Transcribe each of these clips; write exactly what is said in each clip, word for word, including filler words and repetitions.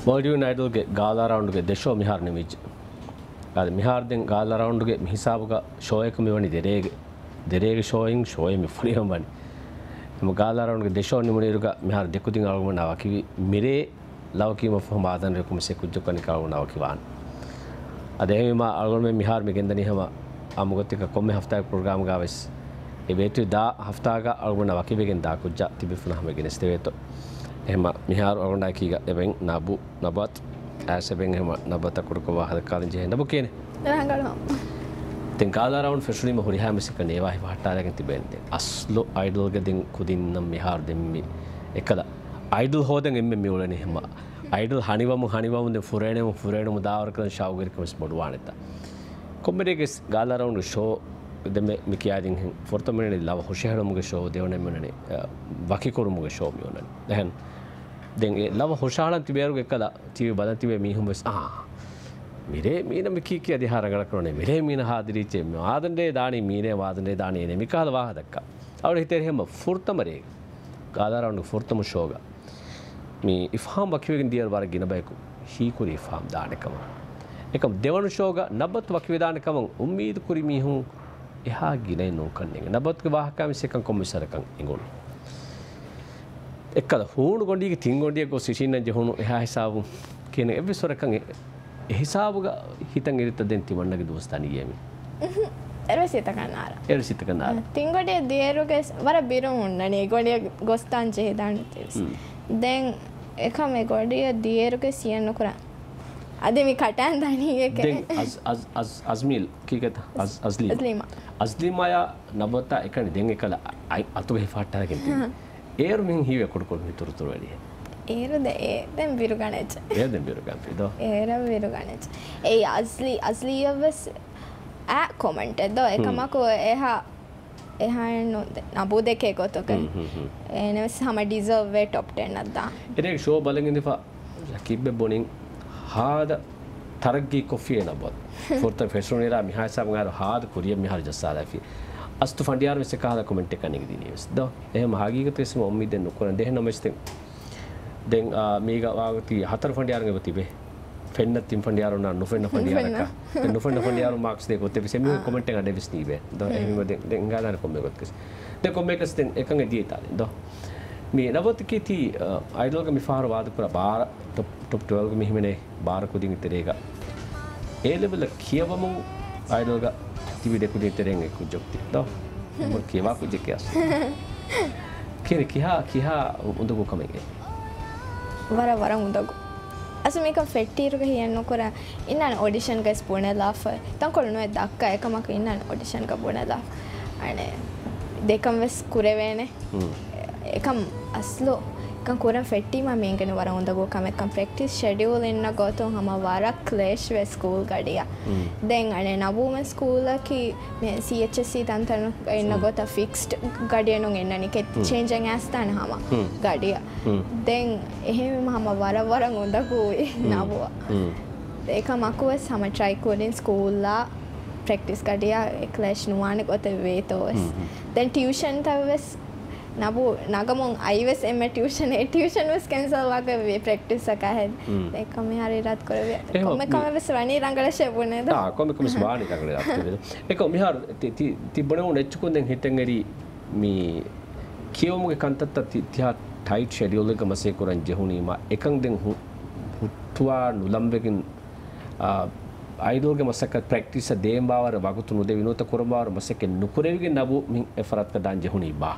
މޯލްޑިވިއަން އައިޑަލްގެ ގާލާ ރައުންޑްގެ ދެ ޝޯ މިހާރު ނިމިއްޖެ. އާދެ، މިހާރު ދެން ގާލާ ރައުންޑްގެ މި ހިސާބުގަ ޝޯއަކު މިވަނީ ދެރޭގެ، ދެރޭގެ ޝޯއިން ޝޯއެއް މި ފުރިހަމަ ވަނީ. ހަމަ ގާލާ ރައުންޑްގެ ދެ ޝޯ ނިމުނުއިރުގަ މިހާރު ދެކުދިން އަޅުގަނޑުމެންނާ ވަކިވީ މިރޭ ލަވަކީމަ ފަހު މާދަންރެކު މިސެ ކުއްޖަކު އަނެކާ އަޅުގަނޑާ ވަކިވާން. އަދި އެހެންވީމާ އަޅުގަނޑުމެން މިހާރު މި ގެންދަނީ ހަމަ އާއްމުގޮތެއްގަ ކޮންމެ ހަފްތާއެއް ޕްރޮގްރާމްގަ ވެސް އެ ވޭތުވި ދާ ހަފްތާގަ އަޅުގަނޑާ ވަކިވެގެން ދާ ކުއްޖާ ތިބިފުނަ ހަމަ ގެނެސްދެވޭތޯ. އެހެމަ މިހާރު އަޅުގަނޑާ އެކީގަ އެބައިން ނަބު ނަބަތް އައިސް އެބައިން އެހެމަ ނަބަތަށް ކުޑަކޮށް ވާހަކަ ދައްކާލަން ޖެހޭ. ނަބު ކިޔޭނެ. ރަނގަޅު. ދެން ގާލާ ރައުންޑް ފެށުނީމަ ހުރިހާ މިސްއަކަށް ނޭވާ ހިފަހައްޓާލަގެން ތިބޭނެ. ދެން އަސްލު އައިޑަލްގެ ދެން ކުދިންނަށް މިހާރު ދެން މި އެކަލަ އައިޑަލް ހޯދަން އެންމެ މި އުޅެނީ ހަމަ އައިޑަލް ހަނިވަމުން ހަނިވަމުން ދެން ފުރޭނެމުން ފުރޭނެމުން ދާވަރުކަލަން ޝައުގުވެރިކަމެއް ބޮޑުވާނެތަ؟ ކޮންމެރޭގެ ގާލާ ރައުންޑް ޝޯ ދެންމެ މި ކިޔާދިން ފުރަތަމަ މިއޮންނަނީ ލަވަ ހުށަހެޅުމުގެ ޝޯ، ދެވަނަ މިއޮންނަނީ، އަ، ވަކިކުރުމުގެ ޝޯ މިއޮންނަނީ. އެހެން ދެން އެ ލަވަ ހުށަހަޅަން ތިބޭއިރުގެ އެކަލަ ޓީވީ ބަލަން ތިބޭ މީހުން ވެސް، އާ، މިރޭ މީނަ މި ކީކީ އަދި ހާ ރަނގަޅަކަށް ނޫނޭ، މިރޭ މީނަ ހާދަ ރީއްޗޭ، މާދަންރޭ ދާނީ މީނޭ، މާދަންރޭ ދާނީ އޭނޭ، މިކަހަލަ ވާހަކަ ދައްކާ. އަޅުގަނޑު ހިތަށް އެރި ހަމަ ފުރަތަމަ ރޭ ގާލާ ރައުންޑް ފުރަތަމަ ޝޯގަ މި އިފްހާމް ވަކިވެގެން ދިޔައިރު ވަރަށް ގިނަ ބަޔަކު ހީކުރި އިފްހާމް ދާނެ ކަމަށް. އެކަމް ދެވަނަ ޝޯގަ ނަބަތު ވަކިވެދާނެ ކަމަށް އުއްމީދު ކުރި މީހުން އެހާ ގިނައެއް ނޫންކަން ނޭނގެ. ނަބަތުގެ ވާހަކާ މިސް އެކަން ކޮންމެސް ވަރަކަށް އެނގުނު. އެއްކަލަ ހޫނު ގޮނޑީގެ ތިން ގޮނޑިއެއް ގޮސް އިށީންނަން ޖެހުނު އެހާ ހިސާބު ކިޔަން އެއްވެސް ވަރަކަށް އެ، އެ ހިސާބުގަ ހިތަށް އެރިތަ ދެން ތިމަންނަގެ ދުވަސް ދަނީއޭ މި. އުހު، އެރުވެސް ހިތަކަށް ނާރާ. އެރުވެސް ހިތަކަށް ނާރާ. ތިން ގޮނޑިއެއް ދިޔައިރުގެ ވަރަށް ބިރު ހުންނަނީ ގޮނޑިއަށް ގޮސްދާން ޖެހިދާނެ ތިވެސް. ހުން. ދެން އެކަމް އެ ގޮނޑިއަށް ދިޔައިރުގެ ސިޔަން ނުކުރާ. އަދި މި ކަޓާން ދަނީ އެކެ. ދެން އަޒް، އަޒް، އަޒް، އަޒްމީލް ކީކޭތަ؟ އަޒް، އަޒްލީމާ. އަޒްލީމާ. އަޒްލީމާޔާ ނަބަތާ އެކަނި ދެން އެކަލަ އަތުގަ ހިފަހައްޓާލަގެން ތިބި. އޭރު މިހެން ހީވޭ ކުޑަކުޑަ މި ތުރުތުރު އެޅި. އޭރު ދެ، އޭ، ދެން ބިރުގަނެއްޖެ. އޭރު ދެން ބިރުގަން ފި ދޯ. އޭރު ބިރުގަނެއްޖެ. އެއީ އަޒްލީ، އަޒްލީއަށް ވެސް އާ ކޮމެންޓެއް ދޯ. އެކަމަކު އެހާ، އެހާއެއް ނޫން ދެ. ނަބޫ ދެކޭ ގޮތުގަ. ހުން، ހުން، ހުން. އޭނަ ވެސް ހަމަ ޑިޒާވް ވޭ ޓޮޕް ޓެން އަށް ދާ. އެރޭ ޝޯ ބަލަން އިނދެފަ ރަކީބެއް ބުނިން ހާދަ ތަރައްގީ ކޮށްފިއޭ ނަބަ. ފުރަތަމަ ފެށުނުއިރާ މިހާ ހިސާބުން އައިރު ހާދަ ކުރިއަށް މިހާރު ޖައްސާލާފި. އަސްތު ފަނޑިޔާރު ވެސް އެކަހަލަ ކޮމެންޓެއް ކަން ނިގިދިނީ ވެސް ދޯ. އެހެން ހަގީގަތު ވެސް އުއްމީދެއް ނުކުރަން. ދެހެން ނަމަވެސް ދެން، ދެން، އާ، މީގަ ވާގޮތީ ހަތަރު ފަނޑިޔާރު އެބަ ތިބޭ. ފެންނަ ތިން ފަނޑިޔާރުންނާ ނުފެންނަ ފަނޑިޔާރަކަށް. ނުފެންނަ. ދެން ނުފެންނަ ފަނޑިޔާރު މާކްސް ދޭ ގޮތެއް ވެސް އެމީހުން އާ. ކޮމެންޓެއް އަޑެއް ވެސް ނީވޭ. ދޯ، އެހެންވީމަ ދެން، ދެން އެނގާދާނެ ކޮންމެ ގޮތަކަސް. ދެން ކޮންމެއަކަސް ދެން އެކަން އެ ދިޔައީތާ ދެން ދޯ. މި ނަބަތަކީ ތީ، އަ، އައިޑަލްގަ މި ފަހަރު ވާދަކުރާ ބާރަ ޓޮޕް، ޓޮޕް ޓްވެލްވް މި ހިމެނޭ ބާރަ ކުދިންގެ ތެރޭގަ. އޭ ލެވެލް ކިޔަވަމުން އައިޑަލްގަ ތިބި ދެ ކުދިން ތެރޭން އެއް ކުއްޖަކު ތި ދޯ. ހުން. ކިޔަވާ ކުއްޖެކޭ އަސްލު. ކިހިނެއް ކިހާ، ކިހާ އުނދަގޫ ކަމެއް އެ؟ ވަރަށް، ވަރަށް އުނދަގޫ. އަސްލު މިކަން ފެއްޓިއިރުގަ ހިޔެއް ނުކުރާ. އިންނާނެ އޮޑިޝަންގަ ވެސް ބުނެލާފަ. ތަންކޮޅު ނުވެ ދައްކާ އެކަމަކު އިންނާނެ އޮޑިޝަންގަ ބުނެލާފަ. އަނެއް ދެކަން ވެސް ކުރެވޭނެ. ހުން. އެކަން އަސްލު ކަން ކުރަން ފެއްޓީމަ މި އިނގެނީ ވަރަށް އުނދަގޫ ކަމެއް. ކަން ޕްރެކްޓިސް ޝެޑިއުލް އިންނަ ގޮތުން ހަމަ ވަރަށް ކްލޭޝް ވޭ ސްކޫލް ގަޑިއަށް. ހުން. ދެން އަނެއް ނަބޫމެން ސްކޫލަކީ މި ސީއެޗްއެސްސީ ތަންތަނުގަ އިންނަ ހުން. ގޮތަށް ފިކްސްޑް ގަޑިއެއް ނޫން އިންނަނީ. ކެތް ހުން. ޗޭންޖެއް އައިސްދާނެ ހަމަ ހުން. ގަޑިއަށް. ހުން. ދެން އެހެންވީމަ ހަމަ ވަރަށް ވަރަށް އުނދަގޫވި ހުން. ނަބުއަށް. ހުން. އެކަމަކު ވެސް ހަމަ ޓްރައި ކުރިން ސްކޫލްއާ ޕްރެކްޓިސް ގަޑިއާ އެ ކްލޭޝް ނުވާނެ ގޮތެއް ވޭތޯ ވެސް. ހުން، ހުން. ދެން ޓިއުޝަންތައް ވެސް ނަބު ނަގަމުން އައިވެސް އެންމެ ޓިއުޝަން، އެ ޓިއުޝަން ވެސް ކެންސަލް ވާގޮތް ވީ ޕްރެކްޓިސްއަކާ ހެދި. ހުން. އެކަމް މިހާރު އިރާދަ ކުރެވި. އެ ކޮންމެ ކަމެއް ވެސް ވަނީ ރަނގަޅަށޭ ބުނެދޯ. އާ، ކޮންމެ ކަމެއް ވެސް ވާނީ ރަނގަޅަށް. އެކަމް މިހާރު ތި، ތި، ތި ބުނެވުނު އެއްޗަކުން ދެން ހިތަށް އެރީ މި ކިޔެވުމުގެ ކަންތައްތައް ތި، ތިހާ ޓައިޓް ޝެޑިއުލެއްގަ މަސޭ ކުރަން ޖެހުނީމާ އެކަން ދެން ހު، ހުއްޓުވާ ނުލަނބެގެން އާ، އައިޑަލްގެ މަސައްކަތް ޕްރެކްޓިސްއަށް ދޭން ބާވަރަށް ވަގުތު ނުދެވި ނުވަތަ ކުރަން ބާވަރަށް މަސައްކަތް ނުކުރެވިގެން ނަބު މި އެ ފަރާތަކަށް ދާން ޖެހުނީ ބާ؟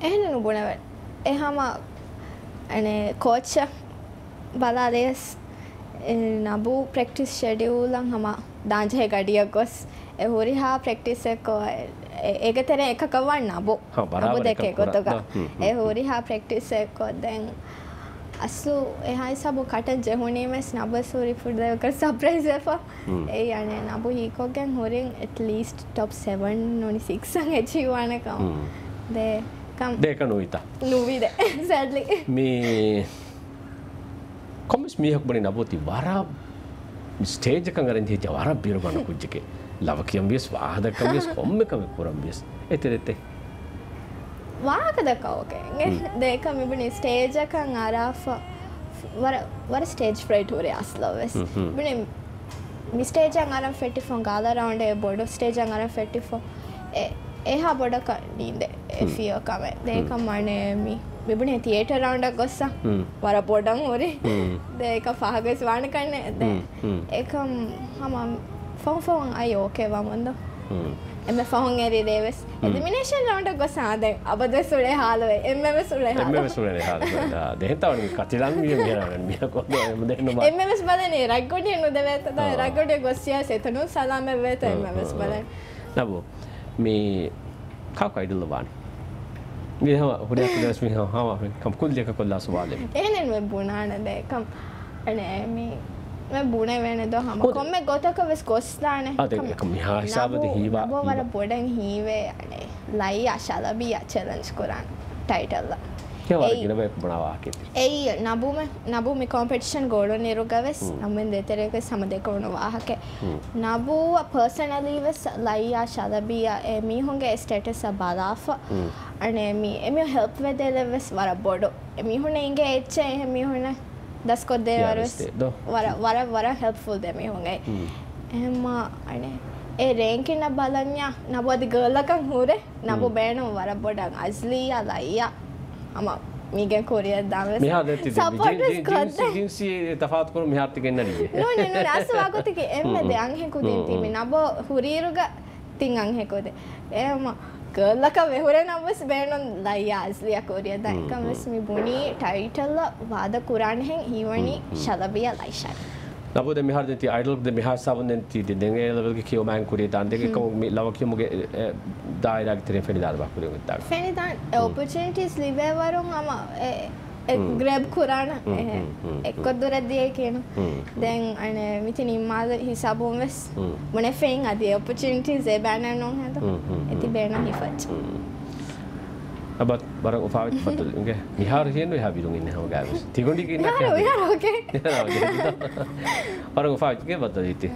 އެހެން ނުބުނެވެ. އެ ހަމަ، އަނެ، ކޯޗަށް ބަލާލިޔަސް، އެ، ނަބު ޕްރެކްޓިސް ޝެޑިއުލަށް ހަމަ ދާންޖެހޭ ގަޑިއަށް ގޮސް، އެ ހުރިހާ ޕްރެކްޓިސްއެއްކޮށް، އެ، އެ، އޭގެ ތެރޭ އެކަކަށް ވާން ނަބު. ހާ، ނަބު ބަރާބަރަށް ދެކޭ އެކަން ކުރާ. ގޮތުގަ. ދާ، ހުން، ހުން، އެ ހުން. ހުރިހާ ޕްރެކްޓިސްއެއްކޮށް ދެން އަސްލު އެހާ ހިސާބު ކަޓަން ޖެހުނީމެސް ނަބު ވެސް ހުރި ފުރި ދެވަކަށް ސަޕްރައިޒް ވެފަ. ހުން. އެއީ އަނެއް ނަބު ހީކޮށްގެން ހުރިން އެޓްލީސްޓް ޓޮޕް ސެވަން ނޫނީ ސިކްސް އަށް އެޗީވް ވާނެ ކަމަށް. ހުން. ދޭ ކަމް. ދޭ ކަން ނުވިތަ؟ ނުވި ދޭ. ސެޑްލީ. މި ކޮންމެސް މީހަކު ބުނި ނަބު ތި ވަރަށް ސްޓޭޖަކަށް އަރަން ޖެހިއްޖެ ވަރަށް ބިރުގަނޑު ކުއްޖެކޭ. ލަވަ ކިޔަން ވިޔަސް، ވާހަކަ ދައްކަން ވިޔަސް، ކޮންމެ ކަމެއް ކުރަން ވިޔަސް. އެތެރެތެ. ވާހަކަ ދައްކަ އޯކޭ. ހުން. ދޭ ކަމް މި ބުނި ސްޓޭޖަކަށް އަރާފަ ވަރަށް، ވަރަށް ސްޓޭޖް ފްރައިޓް ހުރޭ އަސްލަށް ވެސް. މި ސްޓޭޖަށް އަރަން ފެއްޓިފަ، ގާލާ ރައުންޑެއް ބޮޑު ސްޓޭޖަށް އަރަން ފެއްޓިފަ، އެ، އެހާ ބޮޑަކަށް ނީނދެ އެ ފިޔަ ކަމެއް. ދޭކަމާނެ މި، މިބުނޭ ތިއޭޓަރ ރައުންޑަށް ގޮއްސަ ވަރަށް ބޮޑަށް ހުރި. ދޭކަ ފާހަގަވެސް ވާނެ ކަންނެ. ދޭ އެކަމް ހަމަ ފަހުން ފަހުން އައި އޯކޭ ވަމުންދޯ. އެންމެ ފަހުން އެރި ރޭވެސް އެލިމިނޭޝަން ރައުންޑަށް ގޮސް އާދެ އަބަދުވެސް އުޅޭ ހާލުވެ. އެންމެވެސް އުޅޭ ހާލުވެ. އެންމެވެސް އުޅޭ ހާލުވެ. ދެހެން ތަވަން ކަތިލަން މި މިހާރަން މިހަ ކޮށްދޯ އެމުދެން ނުބާ. އެންމެވެސް ބަލަނީ ރަތްގޮޑިއެއް ނުދެވޭތަ؟ ދާ ރަތްގޮޑި ގޮސް ސިޔާސަތު ނޫން ސަލާމަތް ވޭތަ؟ އެންމެވެސް ބަލަނީ. ނަބު، މި ކާކު އައިޑަލް ވާނީ؟ މި ހަމަ ހުރިހާ ކުދިން ވެސް މި ހަމަ ހަމަ ކުއްލިއަކަށް ކޮށްލާ ސުވާލެއް. އެހެނެއް ނުވެ ބުނާނެ ދޭކަމް. އަނެ މި މެ ބުނެވޭނެ ދޯ ހަމަ ކޮންމެ ގޮތަކަށް ވެސް ގޮސްލާނެ. އާ، ދެ-، ކަމް އެކަމް މިހާ ހިސާބަށް ދެ ހީވާ، ނަބު ވަރަށް ބޮޑަށް ހީވޭ، އަނެ ލައިޔާ ޝަލަބީއާ ޗެލެންޖް ކުރާނެ ޓައިޓަލްއަށް. ކިޔާ ވަރަށް ގިނަ ބަޔަކު ބުނާ ވާހަކައެއް. އެއީ ނަބުމެ-، ނަބު މި ކޮމްޕެޓިޝަން ގޮޅުން އިރުގަ ވެސް ނަމެން ދޭތެރޭގަ ވެސް ހަމަ ދެކެވުނު ވާހަކަ. ނަބުއަށް ޕާސަނަލީ ވެސް ލައިޔާ ޝަލަބީއާ އެ މީހުންގެ ސްޓޭޓަސްއަށް ބަލާފަ. އަނެ މި އެމީހުން ހެލްޕް ވެދޭލެއް ވެސް ވަރަށް ބޮޑު. އެމީހުންނަށް އިނގޭ އެއްޗެއް އެހެން މީހުންނަށް ދަސްކޮށްދޭ ވަރުވެސް ވަރަށް، ވަރަށް، ވަރަށް ހެލްޕްފުލް ދެ މީހުން އެ. އެހެންމާ އަނެ އެ ރޭންކިންނަށް ބަލަންޏާ ނަބު އަދި ގާލަކަށް ހުރެ ނަބު ބޭނުން ވަރަށް ބޮޑަށް އަޒްލީއާ ލައިޔާ ހަމަ މީގެން ކުރިއަށް ދާން ވެސް މިހާ ދެތި ސަޕޯޓް ވެސް ކޮށްދޭ. ޖިންސީ ތަފާތުކުރުން މިހާރު ތި ގެންނަނީ. ނޫނެ، ނޫނެ، އަސްލު ވާގޮތަކީ އެންމެ ދެ އަންހެން ކުދިން ތީ މި ނަބު ހުރިއިރުގަ ތިން އަންހެން ކުދިން. އެ ހަމަ ގާލަކަށް ވެހުރެ ނަމަވެސް ބޭނުން ލައިޔާ އަޒްލީއާ ކުރިއަށް ދާ. އެކަން ވެސް މި ބުނީ ޓައިޓަލްއަށް ވާދަ ކުރާނެހެން ހީވަނީ ޝަލަބީއާ ލައިޝާ. ނަބު ދެ މިހާރު ދެން ތި އައިޑަލް ދެ މިހާ ހިސާބުން ދެން ތި ދެ-، ދެން އޭ ލެވެލްގެ ކިޔުމާއިން ކުރި ދާން ދެގެ ކަމު މި ލަވަ ކިޔުމުގެ އެ، އެ، ދާއިރާގެ ތެރެއިން ފެނިދާނެ ބާ ކުރި އޮނގެ ދާން. ފެނިދާން އެ އޮޕޮޗުނިޓީސް ލިބޭ ވަރުން ހަމަ އެ، އެ ގްރެބް ކުރާނަ އެ، އެ، އެއްކޮށް ދުރަށް ދިޔައީ ކޭނު. ދެން އަނެ މިތި ނިންމާލު ހިސާބުން ވެސް ބުނެފައިން އަދި އެ އޮޕޮޗުނިޓީސް އެ ބޭނަން ނޫން ހެދު. އެތި ބޭނަން ހިފައްޗު. އަބަ ވަރަށް އުފާވެއްޖެ ބައްދަލު. އިނގޭ މިހާރު ހިޔެއްނު އެހާ ބިރުން އިންނެ ހަމަ ގާވެސް. ތިގޮނޑިގެ އިންނަ މިހާރު، މިހާރު އޯކޭ. ވަރަށް އުފާވެއްޖެ ބައްދަލު އިތި.